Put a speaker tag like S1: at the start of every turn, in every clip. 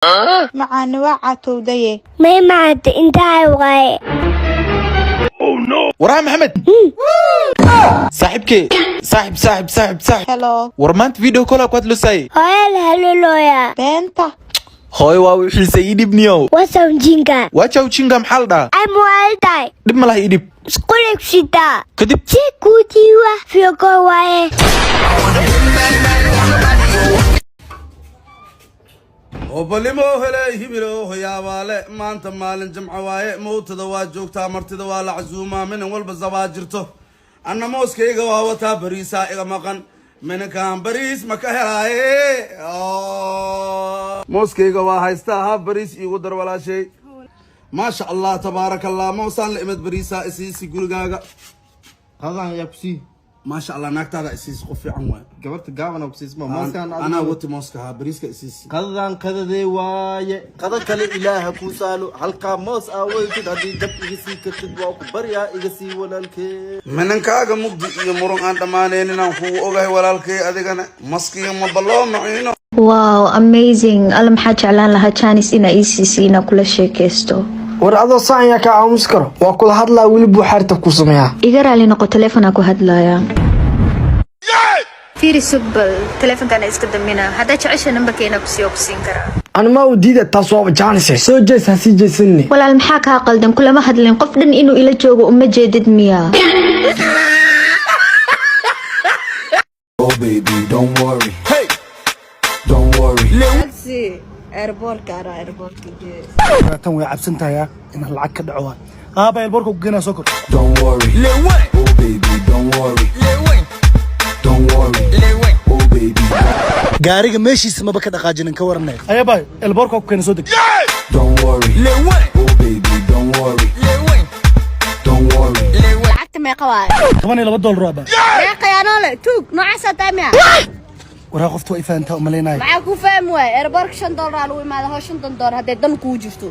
S1: Macaane, waa caatowdaye.
S2: May maanta intaa waaye.
S3: Waraa Maxamed, saaxiibkee, saaxib, saaxib, saaxib, saaxib.
S1: Hello.
S3: War maanta video call ku hadlosaaye.
S2: Hooyo la halolooya.
S1: Beenta.
S3: Hooyo waa wixiisa ii dhib niyow.
S2: Wacha ujinga.
S3: Wacha ujinga maxaa la dhahaa?
S2: Ay muwaaltahay.
S3: Dhib ma laha, ii dhib.
S2: Iskuulay ku sitaa.
S3: Kadib?
S2: Si kuutiiwa fioko waaye.
S4: Obalimo hele hibilo hoyaabaale. Maanta maalin jimco waaye, mowtada waa joogtaa, martida waa la casuumaa, minin walba zabaa jirto. Anna mooskayga waa wataa, bariisaa iga maqan. Mininkaan bariis ma ka helaaye? Mooskayga waa haystaa, haaf bariis iigu dar, walaashay. Maasha Allah, tabaaraka Allah. Moosaan la imid, bariisaa isiisi gurigaaga.
S5: Qadan yaa kusii?
S4: Maasha Allah, naagtaada isiisi, qof fiican waay.
S5: Gabarta gaabana kusiisma mooskan?
S4: Anaa wati mooska, haa, bariiska isiisi.
S5: Qadadan qadadee waaye, qada kale Ilaaha kuu saalo. Halkaa moos aa weytid, haddii dab iga sii kartid waa ku baryaa, iga sii, walaalkee.
S4: Mininkaaga mugdi iyo murun aan dhammaanayn inaan kugu ogahay, walaalkay. Adigana maskiyo mabaloo maciino.
S6: Wow, amazing! Alla, maxaa jeclaan lahaa chance inaa ii siisay inaa kula sheekaysto.
S7: War adoo saan yaa kaa aamusi karo? Waa kula hadlaa, weli buu xaarta ku sameeyaa.
S6: Iga raali noqo, teleefonaa ku hadlayaa.
S8: Fiiri, sugbal, teleefonkana iska damina. Haddaa jecesha nambarkeena kusiiyo, ku siin karaa.
S7: Anima u diida, taas waaba chance. Soo jees, ha sii jeesanne.
S6: Walaal, maxaa kaa qaldan? Kulama hadlin. Qof dhan inuu ila joogo uma jeedid miyaa?
S9: Oh baby, don't worry. Hey, don't worry.
S10: Airportka ara, airportka gee.
S11: Tan way cabsan tahay inaan lacag ka dhaco. Waa aaba airportka ku geenaa, soo kor.
S9: Don't worry. Oh baby, don't worry. Don't worry. Oh baby,
S11: Gaariga meeshiisa maba ka dhaqaajinin, ka waranay? Ayabay, airportka ku keena, soo deg.
S9: Don't worry. Oh baby, don't worry. Don't worry.
S10: Lacagta meeqa waaye?
S11: $12 waa baa.
S10: Meeqayaanoole, tuug noocaasaa tahay miya?
S11: Waraa, qoftu way fahantaa umalaynaayo.
S10: Maxaa kuu fahmi waaye? Airportka $5 aa lagu imaada. Hoo, $50 hadday dan kuu jirto.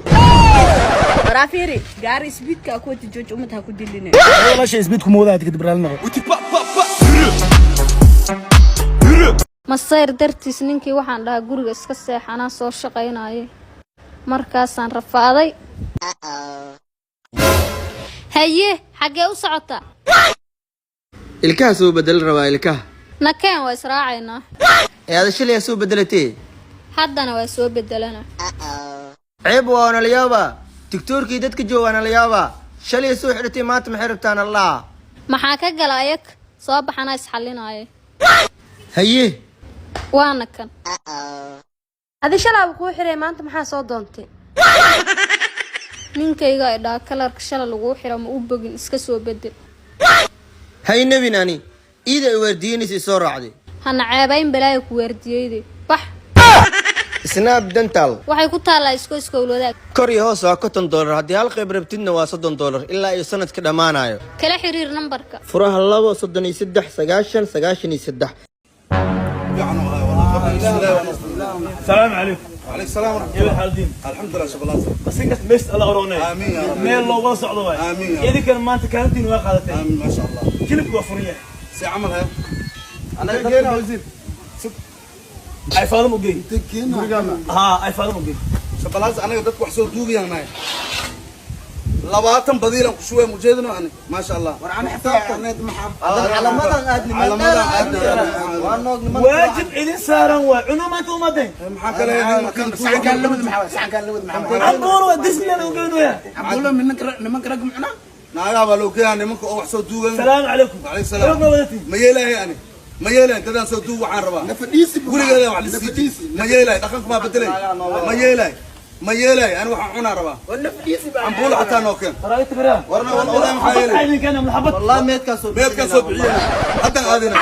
S10: Waraa fiiri, gaari speedka ku wata jooji, ummad ha ku diline.
S11: Walaasha, speedku ma wadaad, kadib raalli noqo.
S12: Masayr dartiis ninkii waxaan dhahaa guriga iska seex, anaa soo shaqaynaaye. Markaasaan rafaaday. Haye, xaggee u socota?
S5: Ilkaha soo bedel rabaa, ilkaha.
S12: Nakeen, waa israacaynaa.
S5: Ee ada shalay soo bedelatee.
S12: Haddana waa soo bedelana.
S5: Ceeb waa nala yaabaa, tiktoorkii dadka joogaa nala yaabaa. Shalay soo xidhatay, maanta maxay rabtaan Allah?
S12: Maxaa ka gala ayag? Soo baxanaa, isxallinaaye.
S5: Haye.
S12: Waana kan.
S10: Adi shalaaba kuu xiray, maanta maxaa soo doontay?
S12: Ninkayga idhaa kalarka shala laguu xiro ma u bogin, iska soo bedel.
S5: Hay nebin, ani iida ay waardiyeynaysa isoo raacday.
S12: Hana ceebayn, balaayo ku waardiyeyde, bax.
S5: Snap Dental.
S12: Waxay ku taallaa isko iskowl wadaag.
S5: Kor iyo hoos waa $50, haddii hal qayb rabtidna waa $30 ilaa iyo sanadka dhammaanayo.
S12: Kala xiriir nambarka.
S5: Furaha 2 33 90 93.
S11: السلام عليكم.
S4: وعليكم السلام ورحمة
S11: كيف
S4: الله.
S11: الحال دين؟
S4: الحمد لله، شبلاس.
S11: بس inkas meesha alla oronay.
S4: آمين يا رب.
S11: Meel looga socdo waay.
S4: آمين يا رب.
S11: Idinkan maanta kaalintiin waa qaadatay.
S4: آمين، ما شاء الله.
S11: Jilibku waa furan yahay.
S4: Si camal he أنا كينا وزير.
S11: Ay faadum u geey.
S4: Gurigana.
S11: Haa, ay faadum u geey.
S4: Shabalaas, anaga dadku wax soo duugayaan nahay. 20 badiilan ku shubay mujeedino ani, maasha Allah.
S5: War ana calamadan aadni.
S11: Waajib idin saaran waay, cuno maanta umadeen.
S4: Maxaa kale?
S11: Cambuulo waa Disneyland u geynaya.
S4: Naagaha baa loo keenaa, nimanka oo wax soo duugan.
S11: السلام عليكم.
S4: وعليكم السلام.
S11: Xoog ma wadatiin?
S4: Ma yeelahay ani, ma yeelahay. Dadaan soo duug waxaan rabaa gurigeeda wax lisii. Ma yeelahay, dhaqanku maa bedelay. Ma yeelahay, ma yeelahay. Ani waxaan cunaa rabaa cambuulo, xataa noo keen.
S11: Raayta baraha.
S4: Warna wallahi, maxaa yeelay?
S11: Idin keena maxabad.
S5: Wallahi meedkaa soo.
S4: Meedkaan soo bixiyena, haddan aadina.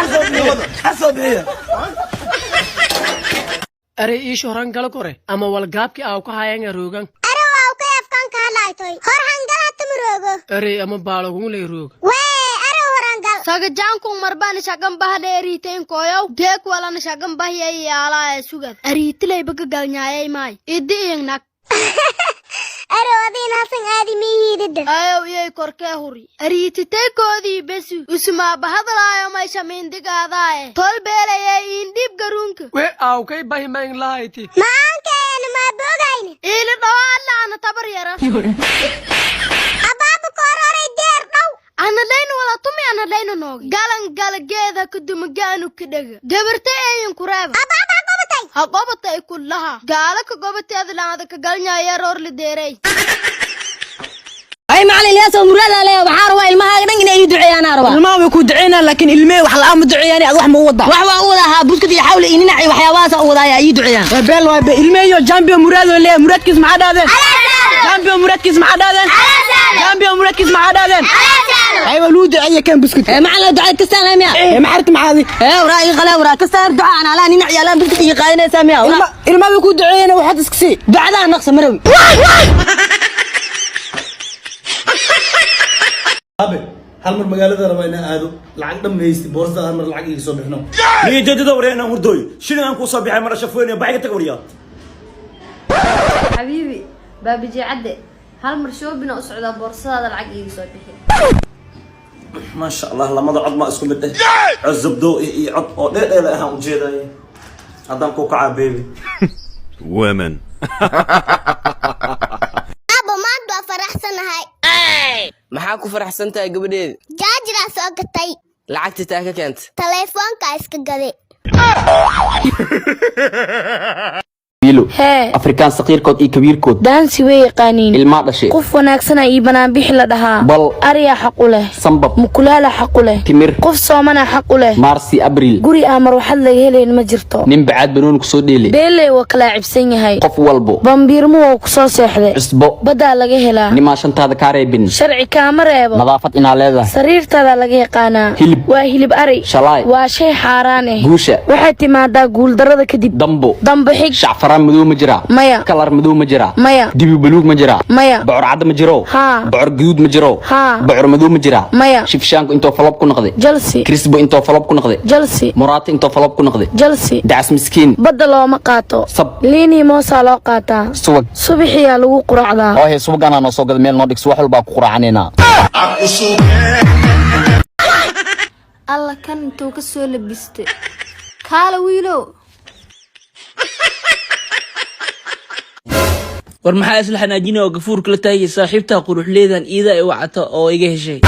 S11: Xasoo bixiya.
S13: Erey iisho horan gala kore ama walgaabki aaw ka hayanga roogan.
S2: Arow awkay afkaan ka hadlaaytoy hor hangalaa tumuroogo.
S13: Erey ama baalogunley roog.
S2: Wee, arow horangal.
S10: Sagajaanku marbaan shaqan bahda eriiteen koyow geek walana shaqan bahyay yaalaa sugad ariitilay baga galnyaayay maay idi ignag.
S2: Arow adiina Hasan aadi miihiidida.
S14: Ayow iyay korkee huri ariititaykoodii besu usumaaba hadlaayo maysha miindigaadaae tolbeelayee iindhiib garuunka.
S13: We aawkay bahimayn lahayti.
S2: Maankeena maa boogayne.
S14: Iili dhawa alla ana tabar yara.
S2: Abaabu kororay deer dhow.
S14: Analaynu wala tumi analaynu noogi galan galageeda kudumaгаanu kadhaga gabarta eeyin kureeba.
S2: Abaaba ha gobatay.
S14: Ha gobatay kullaha gaala ka gobateeda laada ka galnyaaya roor lideeray.
S10: Ay macallin Ilyaas oo muraad leh, waxaa rabaa ilmahaaga dhan inay ii duceeyaan aa rabaa.
S15: Ilmaha way ku duceynayaan, laakiin ilmee wax la'aan ma duceeyaan. Ad wax ma u wadaa?
S10: Wax waa u wadaa haa, buskud iyo xawle iyo ninac iyo waxyaabahaas u wadaaya ii duceeyaan.
S15: Waa beel waay be. Ilmeeyo champion muraad oo leeyahay. Muraadkiis maxaa dhahdeen? Champion muraadkiis maxaa dhahdeen? Champion muraadkiis maxaa dhahdeen? Ay waa luu duceeye kan buskud.
S10: Ee macallin, ducada kastaan leh miya?
S15: Ee maxarta maxaadi?
S10: Ee waraa ii qalaa waraa kastaan duca aan alaa ninac iyo alaa buskud ii qaadanaysaa miya?
S15: Ilmaha way ku duceeyeen, waxaad iska sii.
S10: Ducadaa naqsa marawi.
S11: Aabe, hal mar magaalada rabaa inaan aado, lacag dhan ma haysti, boorsada hal mar lacag iga soo bixino.
S16: Niyo jeedada waryaa inaan hurdooyo shilin aan kuu soo bixay mara shafooynaya baxiga tag waryaa.
S17: Xabiibi baabijii cadde, hal mar shopping u socdaa, boorsadaada lacag iiga soo bixi.
S16: Maasha Allah, lamada cod ma isku mid eh, cod zabdo iyo cod oo dheerdheer ahaan ujeedaya haddaan ku kacaa baby.
S18: Women.
S2: Abo, maanta waa faraxsanahay.
S19: Maxaa ku faraxsan tahay, gabadheeda?
S2: Jaajiraa soo gatay.
S19: Lacagta taa ka keenta?
S2: Taleefoonkaa iska gaday.
S20: Hee.
S21: Afrikaan saqiirkood iyo kabiirkood.
S20: Daansi way yaqaaniin.
S21: Ilmaa dhashay.
S20: Qof wanaagsana ii banaan bixi la dhahaa.
S21: Bal.
S20: Ariyaa xaq u leh.
S21: Sambab.
S20: Mukulaala xaq u leh.
S21: Timir.
S20: Qof soomana xaq u leh.
S21: Maarsi, Abriil.
S20: Guri aan marwaxad laga helayn ma jirto.
S21: Nin bacaad banooni kusoo dheelay.
S20: Beeley waa kala cibsan yahay.
S21: Qof walbo.
S20: Bambiirmu waa ku soo seexday.
S21: Cusbo.
S20: Baddaa laga helaa.
S21: Nimaa shantaada kaa reebin.
S20: Sharci kaama reebo.
S21: Nadaafad inaa leedahay.
S20: Sariirtaada laga yaqaanaa.
S21: Hilib.
S20: Waa hilib ari.
S21: Shalaay.
S20: Waa shay xaaraan ah.
S21: Guusha.
S20: Waxay timaadaa guuldarrada kadib.
S21: Dambo.
S20: Dambo xig.
S21: Shacfaraan madow ma jiraa?
S20: Maya.
S21: Kalar madow ma jiraa?
S20: Maya.
S21: Dibi buluug ma jiraa?
S20: Maya.
S21: Bocor cadda ma jiro?
S20: Haa.
S21: Bocor guduud ma jiro?
S20: Haa.
S21: Bocor madow ma jiraa?
S20: Maya.
S21: Shifshaanku intoo flop ku noqday?
S20: Jalsi.
S21: Crisbo intoo flop ku noqday?
S20: Jalsi.
S21: Muraati intoo flop ku noqday?
S20: Jalsi.
S21: Dacas miskiin.
S20: Badda looma qaato.
S21: Sab.
S20: Liinii moosaa loo qaataa.
S21: Subag.
S20: Subaxiyaa lagu quraacdaa.
S21: Oohe, subaganaa noo soo gada, meel noo dhig, subax walbaa ku quraacanaynaa.
S17: Alla, kan intuu ka soo labistay kaala wiilow.
S22: War maxaa isla xanaajinaya oo gafuurka la taagay? Saaxiibtaa quruxleedan iida ay wacata oo iga heshay.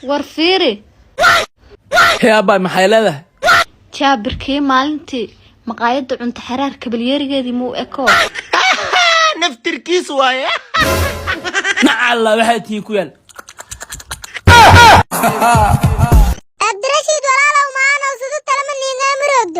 S12: War fiiri.
S22: Hee abaay, maxay leedahay?
S12: Jaabirkii maalintii maqaayadda cunto xaraar kabalyeerigeedii muu eko?
S22: Naftirkiis waaye. Nacalla waxaa tihiin ku yaal.
S2: Cabdirashiid walaalow, maanow sidu talama niingaa.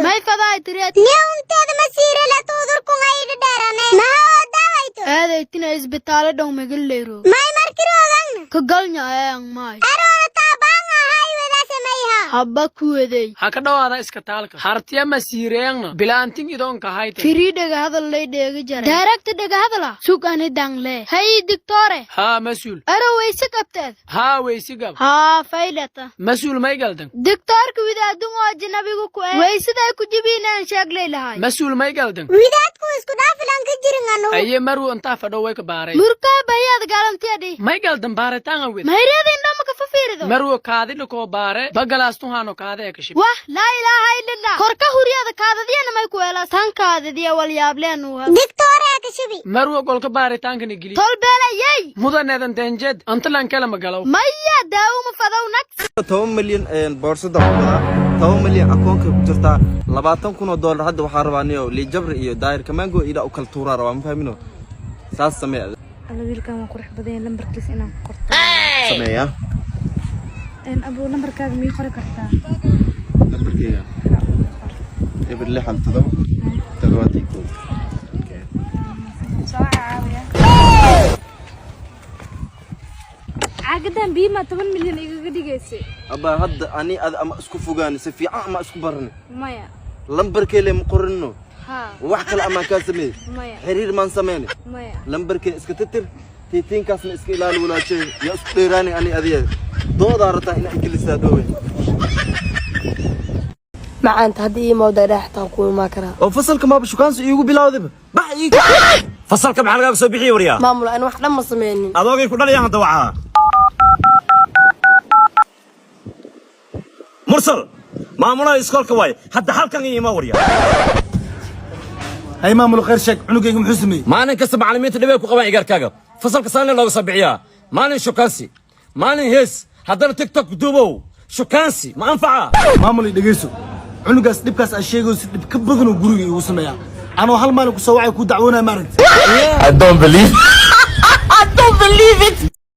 S14: May fadaay tireed?
S2: Niunteeda ma siirele tuudurkun ay dhadheerane maha oo daawayto.
S14: Aadaytina isbitaalo dhow magaleyro.
S2: May markirooganna?
S14: Ka galnya ayang maay.
S2: Arooda taabaanga hay wadaa samayha.
S14: Habba ku waday.
S13: Ha ka dhawaada iskataalka hartiya masiireengna bilaantin idoonka hayte.
S14: Firii dhega hadal lay dheega jaray daaragta dhega hadala sug ani dangle hay digtoore.
S13: Haa mas-uul.
S14: Aro weyse qabteed?
S13: Haa, weysi gab.
S14: Haa, faylata.
S13: Mas-uul, may galdan?
S14: Digtoorka widaadun oo ajnabigu ku ee weysaday ku jibiinaan sheeglay lahay.
S13: Mas-uul, may galdan?
S2: Widaadku isku dhaafilan ka jirin anu.
S13: Aye maruu intaa fadho way ka baaray.
S14: Murkaa bayaad gaalantiadhi.
S13: May galdan baaritaanga wed?
S14: Mayriyada indhama ka fafiirido.
S13: Marwo kaadidhakoo baare bagalaastuhaano kaade ee kashib.
S14: Wah, laa ilaaha illallah, korka huryada kaadadiyana may ku helas tan kaadadiya walyaableen uu
S2: Digtooree kashibi.
S13: Marwo golka baaritaankana geli.
S14: Tolbeela yey.
S13: Mudaneedan deenjeed antalan kala magalow.
S14: Maya, daawo ma fadow nag.
S5: 10 milyan boorsada ku wadaa, 10 milyan akoonka ku jirtaa, $20,000. Hadda waxaa rabaa niyo liijabri iyo daayir kamango ila u kala tuuraa rabaa, ma fahmino? Saas samee.
S1: Alla, wiilkan waa qurux badan yahay, lambarkiisa inaan ku qorto.
S5: Sameeya.
S1: Abuu, lambarkaaga mii qori kartaa?
S5: Lambarkeyga 0617 71.
S1: Soo caawiya. Caagadan biima 10 milyan igaga dhigaysay?
S5: Abaa, hadda ani ad ama isku fogaani si fiican ama isku barani?
S1: Maya.
S5: Lambarkee le ma qorino?
S1: Haa.
S5: Wax kale amaan kaa sameeyey?
S1: Maya.
S5: Xiriir maan sameyne?
S1: Maya.
S5: Lambarkee iska titir, tiitiinkaasna iska ilaali walaashay, yaa isku dheeraani ani adiga doodaa rabtaa inaa ingilisaa dhoowe.
S20: Macaanta, haddii ii mawda dhex xitaa ku imaa karaa.
S5: Oo fasalka maaba shukaansi iigu bilowdayba, bax ii.
S16: Fasalka maxaa lagaaga soo bixiye, waryaa?
S20: Maamul, aan wax dhan ma sameynin.
S16: Adoogay ku dhalayaan hadda wacaa. Mursal, maamulaha iskoolka waaye, hadda halkan ii ima, waryaa.
S11: Hay maamul, khayr sheeg, cunugayga muxuu sameeyey?
S16: Maalin kasta macallimiinta dhibay ku qabaan igaarkaaga. Fasalka saalin looga soo bixiyaa. Maalin shukaansi, maalin hees, haddana TikTok duubow. Shukaansi ma anfaca.
S11: Maamul, i dhegeyso, cunugaas dhibkaas aad sheegayso dhib ka badanoo guriga iigu sameeyaa. Anoo hal maalin kusoo wacay ku dacwoonaya, maaragti.
S9: I don't believe. I don't believe it.